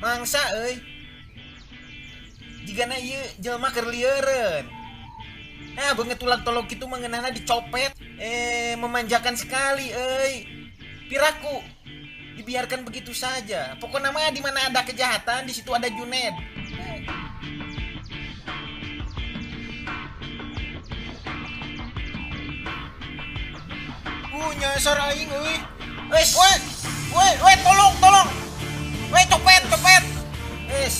Mangsa euy. Jigana ieu jelema keur lieureun. Nah, beungeut tulang tolong kitu mah ngeunahna dicopet. Memanjakan sekali euy. Piraku dibiarkan begitu saja. Pokoknya mah di mana ada kejahatan di situ ada Juned. Nyasar aing euy. Wes. Woi, woi, tolong, tolong. Woi, copet, copet. Wes.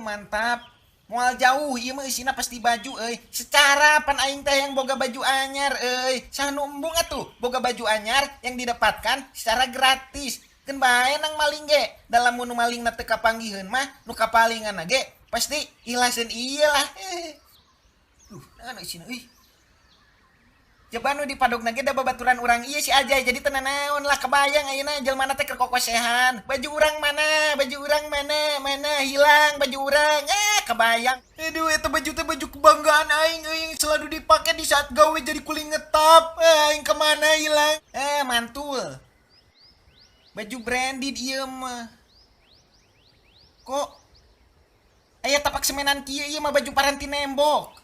Mantap. Moal jauh ieu mah eusina pasti baju euy. Secara pan aing teh yang boga baju anyar euy. Saha nu embung atuh boga baju anyar yang didapatkan secara gratis. Keun bae nang maling ge. Dalam mun malingna teu kapanggiheun mah nu kapalinganna ge pasti ihlaseun ieu lah. Duh, naon eusina euy. Coba nu di padogna ge da babaturan urang ieu si Ajay jadi teu nanaon lah kebayang ayeuna jelmana teh keur kokosehan. Baju urang mana? Baju urang mana? Mana hilang baju urang? Kebayang. Aduh, eta baju teh baju kebanggaan aing euy yang selalu dipake di saat gawe jadi kuli ngetap. Aing kemana hilang? Mantul. Baju branded ieu mah. Kok aya tapak semenan kieu ieu mah baju paranti nembok.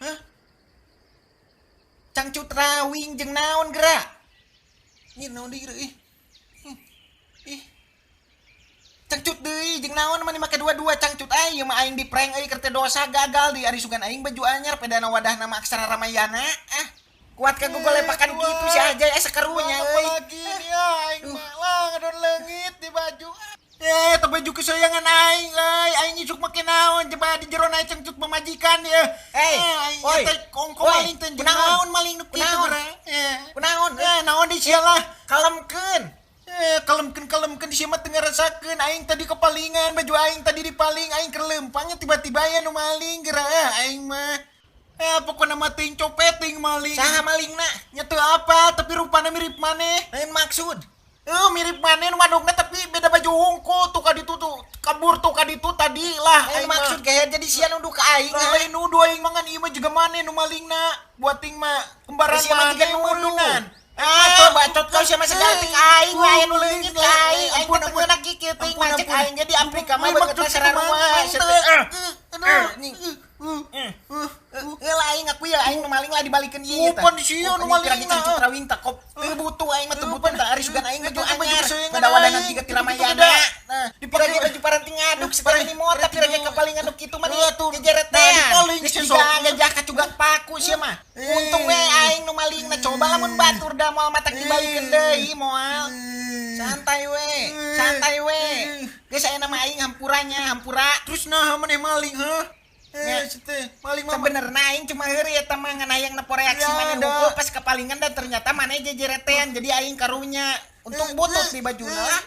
Hah? Cangcut rawing jeung naon gerak? Ieu naon deui ih. Ih. Cangcut deui jeung naon mani make dua-dua cangcut ai ieu mah aing di prank euy keur teh dosa gagal di ari sugan aing baju anyar pedana wadahna mah aksara Ramayana. Ah, kuat ka gogolepakan kitu si Ajay asa karunya euy. Apalagi dia aing mah lah ngadon leungit di baju. Teh baju kesayangan aing euy, aing isuk make naon coba di jero nae cangcut pamajikan ya. Woi, kongko maling teh jeung naon maling nu kitu geura. Kunaon? Naon di sia lah. Kalemkeun. Kalemkeun di sia mah teu ngarasakeun aing tadi kepalingan, baju aing tadi dipaling, aing keur leumpangnya tiba-tiba aya nu maling geura aing mah. Pokokna mah teuing copet teuing maling. Saha malingna? Nya teu apa, tapi rupana mirip maneh. Lain maksud. Mirip maneh nu madogna tapi beda baju hungkul tuh ka ditu tuh kabur tuh ka ditu tadi lah. Lain maksud kayak jadi sia nuduh ka aing. Lain nuduh aing mah ngan ieu mah juga maneh nu malingna. Buat ting mah kembaran maneh nuduhan. Bacot kau sia mah segaltik aing we aya nu leungit ka aing. Aing teh teu meunang kieu teuing macet aing ge di Afrika mah beungeutna sarua. Heula aing ngaku ya aing nu maling lah dibalikeun ieu tah. Pan sia nu maling na. Cangcut rawing tah kop teu butuh aing mah teu butuh tah ari sugan aing baju anyar. Pada wadahna tiga ti Ramayana. Nah, dipake baju paranti ngaduk sekali ni mota pira ge kapalingan nu kitu mah jejeretean. Geus jiga gajah kacugak paku sia mah. Untung we aing nu malingna coba lamun batur da moal matak dibalikeun deui moal. Santai we, santai we. Geus aya nama aing hampuranya, hampura. Terus naha maneh maling heuh? Maling mah sebenerna aing cuma heureuy eta mah ngan hayang nepo reaksi maneh hungkul pas kepalingan dan ternyata maneh jejeretean jadi aing karunya. Untung butut di bajuna lah.